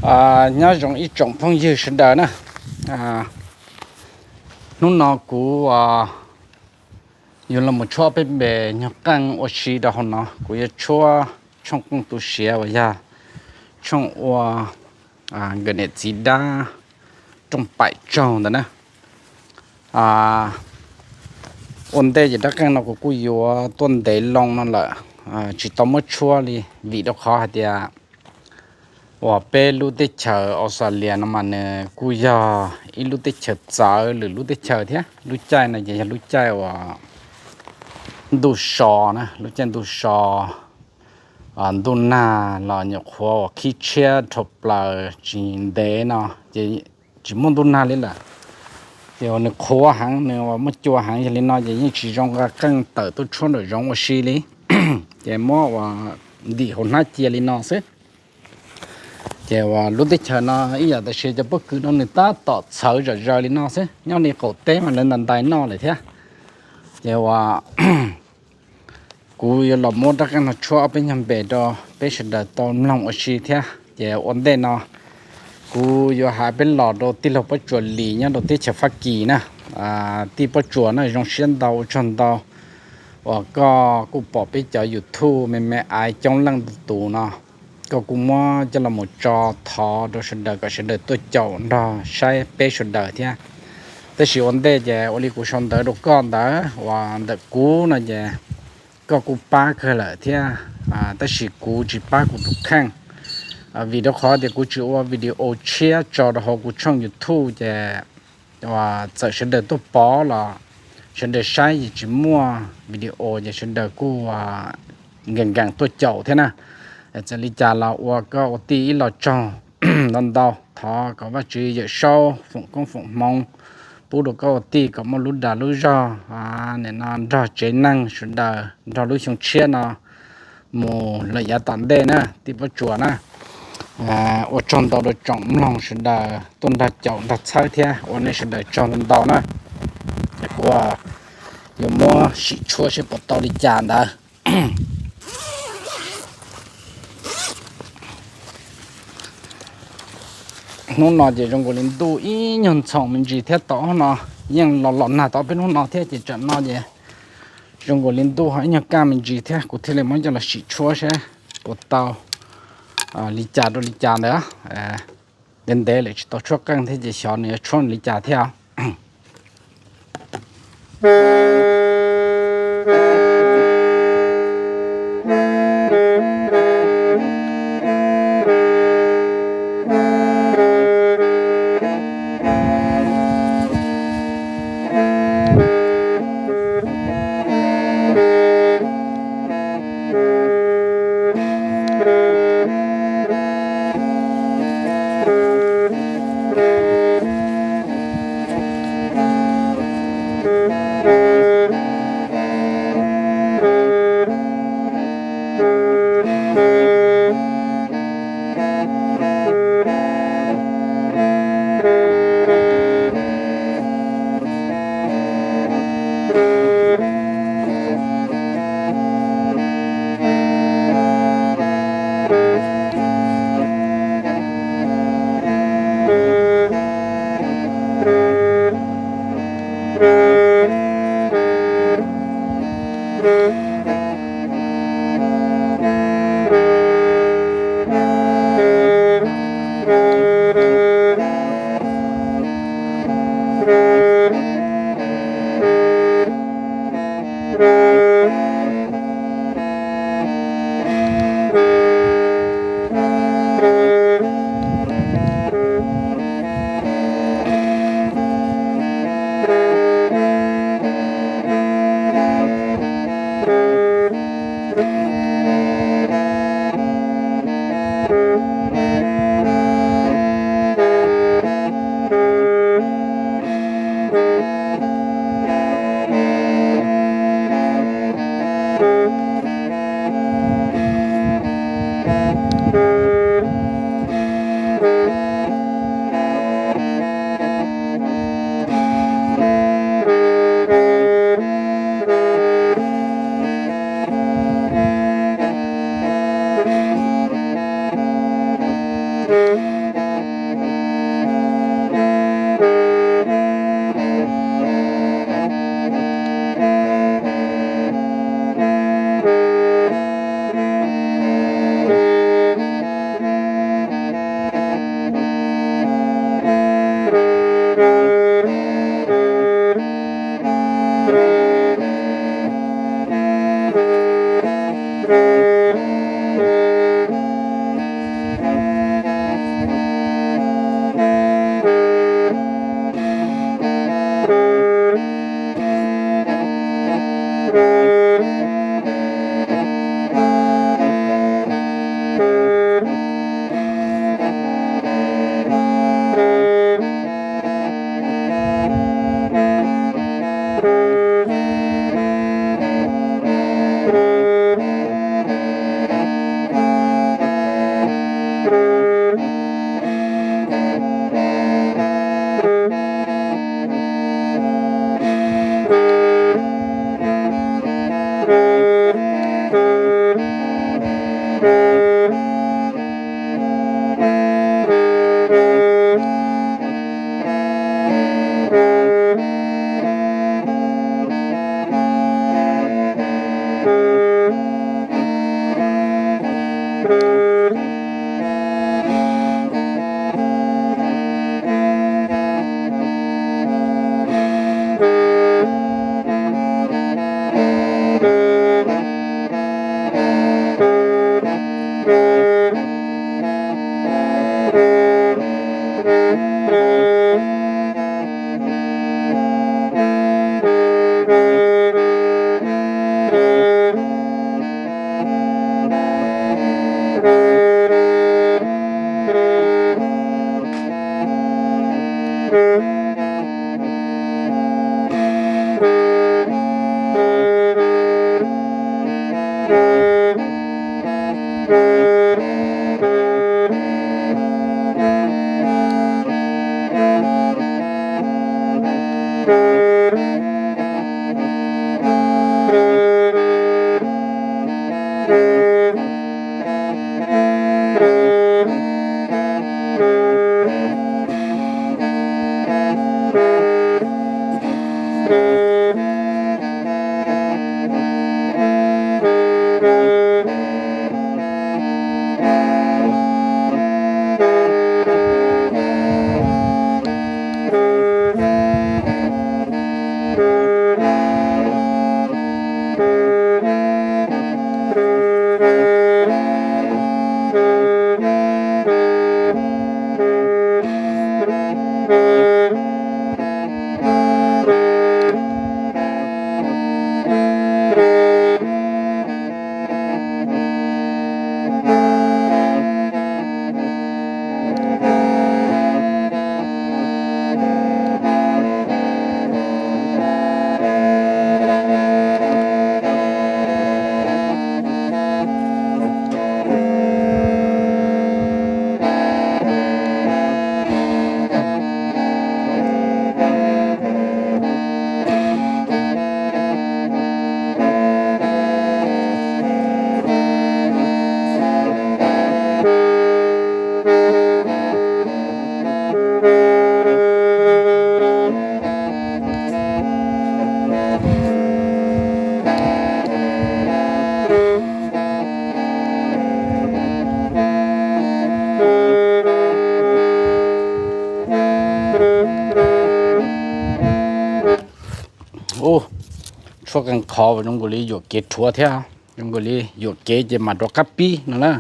Nyob zoo ib tsoom phooj ywg sawv daws na. Hnub no kuv yuav los mus tshuab peb npe nyuag qeej ua si rau hauv no. Kuv yuav tshuab tshooj qeej tu siav uas yog tshooj ua nkawm niam txiv dab rooj paim tsaug ntawd na. Ua ntej ces rab qeej no kuv kuj yuav tuaj ntev loo no lawm, tsis tau muab tshuab li, vim rau qhov hais tias uas peb lub teb chaws Australia no mas nws kuj yog ib lub teb chaws txawv lwm lub teb chaws thiab. Lub caij no ces yog lub caij uas ntuj so na, lub caij ntuj so, ntuj nag los nyuam qhuav uas qhib tshiab dhau plaws tsis ntev no ces tsis muaj ntuj nag li lawm. Ces uas nws qhuav heev, nws uas muaj cua heev, yog li no ces yeej tsis zoo nqa qeej tawm tuaj tshuab nraum zoov ua si li. Ces muab uas ntim hauv hnab cia li no xwb. Ces uas lub teb chaws no ib yam tam sim cov pob kws no nws tab tom txhawv zom zaws li no xwb, nyob li qaum teb mas lawv ntais ntais noj lawm thiab. Ces uas kuv yuav los muab rab qeej no tshuab ob peb nyuag npe rau peb sawv daws tau mloog ua si thiab. Ces ua ntej no kuv yuav hais peb los rau tij laug Pob Tsuas Lis nyob rau teb chaws Fab Kis na. Tij Pob Tsuas na, zoo siab ntau, ua tsaug ntau uas koj kuj pom peb cov YouTube me me aiv coob leej tus no, koj kuj muab coj los mus tso thov rau sawv daws kom sawv daws tuaj caum nrog saib peb sawv daws thiab. Tab sis ua ntej ces ua li kuv sau ntawv rau koj ntawd uas ntawm kuv no ces koj kuj pab kawg lawm thiab, tab sis kuv tsis pab kuv tus kheej, vim rau qhov tias kuv tsis ua video tshiab tso rau hauv kuv tshooj YouTube ces txawm sawv daws tuaj pom los sawv daws saib ces tsis muaj video ces sawv daws kuj nkees nkees tuaj caum thiab na. Txawm li cas los ua koj ua tij ib los tsaug ntau ntau, thov kom Vajtswv Yawm Saub foom koob foom hmoov pub rau koj ua tij kom muaj lub dag lub zog, nim no nrog tsev neeg sawv daws nrog lub xyoo tshiab no mus lawm yav tom ntej na tij Pob Tsuas na. Ua tsaug ntau rau tsoom mloog sawv daws tuaj nrog caum nrog txhawb thiab ua nej sawv daws tsaug ntau ntau na. Kuv yuav muab sim tshuab seb puas tau li cas ntawd. Hnub no ces zoo nkaus li ntuj ib nyuag ntxhoo me ntsis thiab, tom no yeej los los nag tau peb hnub no thiab ces tsam no ces zoo nkaus li ntuj ho ib nyuag kaj me ntsis thiab, kuv thiaj li muab coj los sim tshuab seb puas tau li cas rau li cas ntawd. Ntev ntev lawm tsis tau tshuab qeej thiab ces xyov nws yuav tshuab li cas thiab. Faj qee qhov zoo nkaus li yuam kev rhuav thiab, zoo nkaus li yuam kev ces mam rov qab pib no na.